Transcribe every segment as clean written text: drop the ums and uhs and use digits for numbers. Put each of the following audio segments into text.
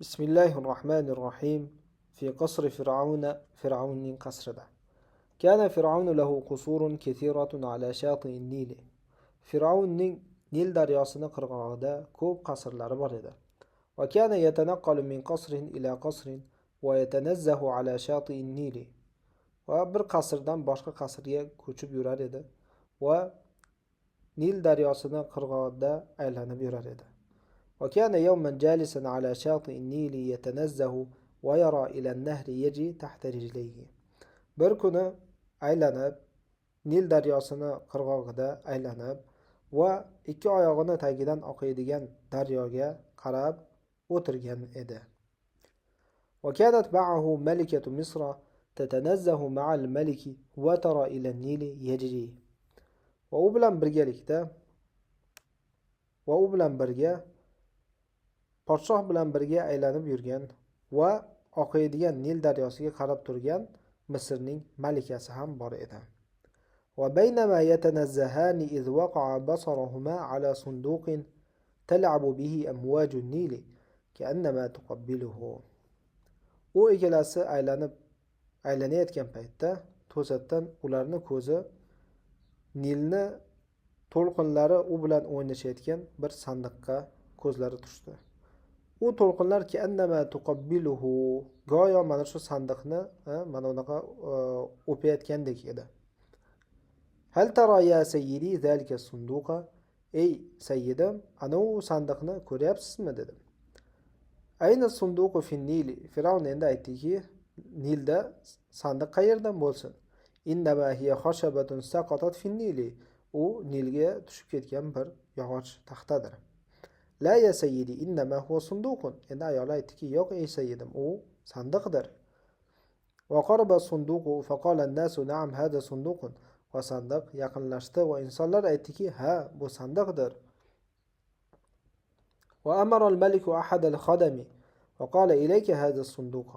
Bismillahir Rohmanir Rohim. Fi qasri Fir'auna, Fir'aunning qasrida. Kana Fir'aunu lahu qusurun kesiratun ala shati'in Nil. Fir'aunning Nil daryosini qirg'og'ida ko'p qasrlari bor edi. Va kana yatanaqqalu min qasrin ila qasrin va yatanazzahu ala shati'in Nil. Va bir qasrdan boshqa qasrga ko'chib yurar edi va Nil daryosini qirg'og'ida aylanib yurar edi. وكان يوما جالسا على شاطئ النيل يتنزه ويرى إلى النهر يجري تحت رجليه. Bir kuni aylanib Nil daryosini qirg'og'ida aylanib va ikki oyog'ini tagidan oqaydigan daryoga qarab o'tirgan edi. وكانت معه ملكة مصر تتنزه مع الملك وترى إلى النيل يجري. Va u bilan birgalikda va u bilan birga podshoh bilan birga aylanib yurgan va oqaydigan Nil daryosiga qarab turgan Misrning malikasi ham bor edi. وبينما يتنزهان إذ وقع بصرهما على صندوق تلعب به أمواج النيل كأنما تقبله. U ikkalasi aylanib aylanayotgan paytda to'satdan ularni ko'zi Nilni to'lqinlari u bilan o'ynashayotgan bir sandiqqa ko'zlari tushdi. U to'lqinlar كأنما تقبله, go'yo mana shu sandiqni mana bunaqa o'payotgandek edi. هل ترى يا سيدي ذلك الصندوق? Ey sayyidim, anavi sandiqni ko'ryapsizmi, dedi. أين الصندوق في النيل? Fir'avn endi aytdiki, Nilda sandiq qayerdan bo'lsin? إنما هي خشبة سقطت في النيل. U Nilga tushib ketgan bir yog'och taxtadir. لا يا سيدي، إنما هو صندوق. Endi ayol aytdiki, yo'q, ey sayyidim, u sandiqdir. وقرب الصندوق فقال الناس نعم هذا صندوق. Va sandiq yaqinlashdi va insonlar aytdiki, ha, bu sandiqdir. وأمر الملك أحد الخدم وقال إليك هذا الصندوق.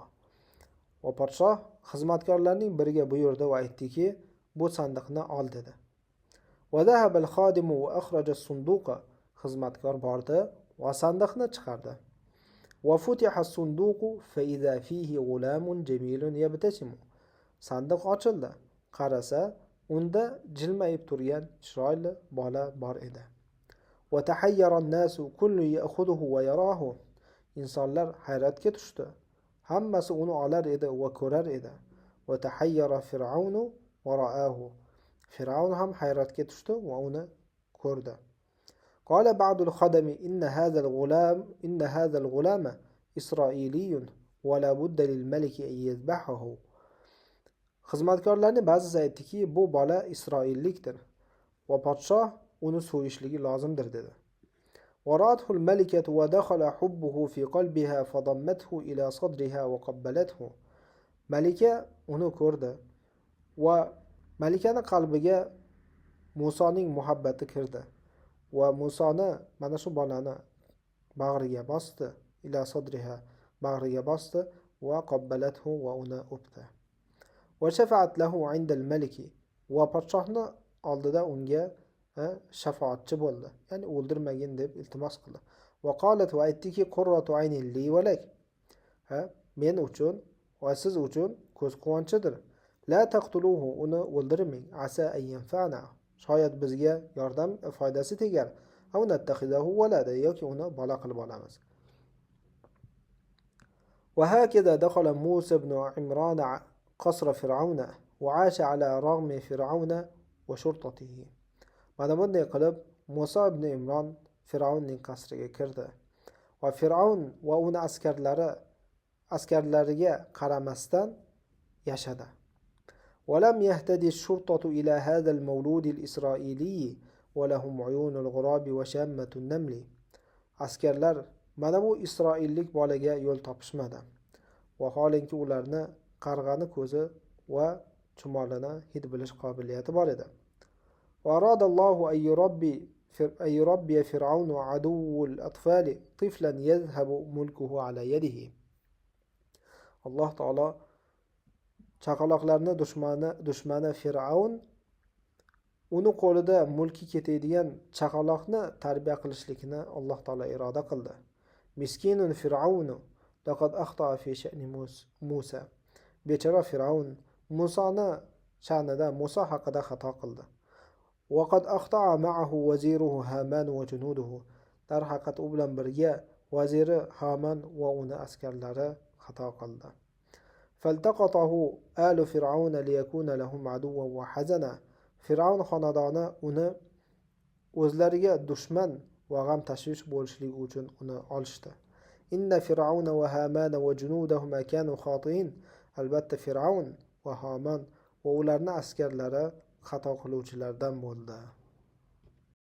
Va podshoh xizmatkorlarning biriga buyurdi va aytdiki, bu sandiqni ol, dedi. وذهب الخادم وأخرج الصندوق. Xizmatkor bordi va sandiqni chiqardi. وفتح الصندوق فإذا فيه غلام جميل يبتسم. Sandiq ochildi. Qarasa, unda jilmayib turgan chiroyli bola bor edi. وتحير الناس كل يأخذه ويراه. Insonlar hayratga tushdi. Hammasi uni olar edi va ko'rar edi. وتحير فرعون ورآه. Fir'avn ham hayratga tushdi va uni ko'rdi. قال بعض الخدم إن هذا الغلام إسرائيلي ولا بد للملك أن يذبحه. Xizmatkorlarning ba'zisi aytdiki, bu bola isroillikdir va podshoh uni so'yishligi lozimdir, dedi. ورأته الملكة ودخل حبه في قلبها فضمته إلى صدرها وقبلته. Malika uni ko'rdi va malikani qalbiga Musoning muhabbati kirdi va Musoni, mana shu bolani bag'riga bosdi, إلى صدرها, bag'riga bosdi, وقبلته, va uni o'pdi. وشفعت له عند الملك, va podshohni oldida unga shafoatchi bo'ldi, ya'ni o'ldirmagin deb iltimos qildi. وقالت, va aytdiki, قرة عين لي ولك, ha, men uchun va siz uchun ko'z quvonchidir. لا تقتلوه, uni o'ldirmang. عسى أن ينفعنا, shoyat bizga yordam foydasi tegar. أو نتخذه ولدا, yoki uni bola qilib olamiz. وهكذا دخل موسى بن عمران قصر فرعون وعاش على رغم فرعون وشرطته. Mana bunday qilib Muso ibn Imron Fir'avnning qasriga kirdi va Fir'avn va uni askarlariga qaramasdan yashadi. ولم يهتدي الشرطة إلى هذا المولود الإسرائيلي ولهم عيون الغراب وشامة النمل. Askarlar mana bu isroillik bolaga yo'l topishmadi. Vaholanki ularni qarg'ani ko'zi va chumolini hid bilish qobiliyati bor edi. وأراد الله أن يربي فرعون عدو الأطفال طفلا يذهب ملكه على يده. Alloh taolo chaqaloqlarni dushmani Fir'avn uni qo'lida mulki ketadigan chaqaloqni tarbiya qilishlikni Alloh taolo iroda qildi. مسكين فرعون. لقد أخطأ في شأن موسى. Bechora Fir'avn Musoni sha'nida, Muso haqida xato qildi. وقد أخطأ معه وزيره هامان وجنوده. Darhaqiqat, u bilan birga vaziri Haman va uni askarlari xato qildi. فالتقطه آل فرعون ليكون لهم عدوا وحزنا. Fir'avn xonadoni uni o'zlariga dushman va g'am tashvish bo'lishligi uchun uni olishdi. إن فرعون وهامان وجنودهما كانوا خاطئين. Albatta, Fir'avn va Haman va ularni askarlari xato qiluvchilardan bo'ldi.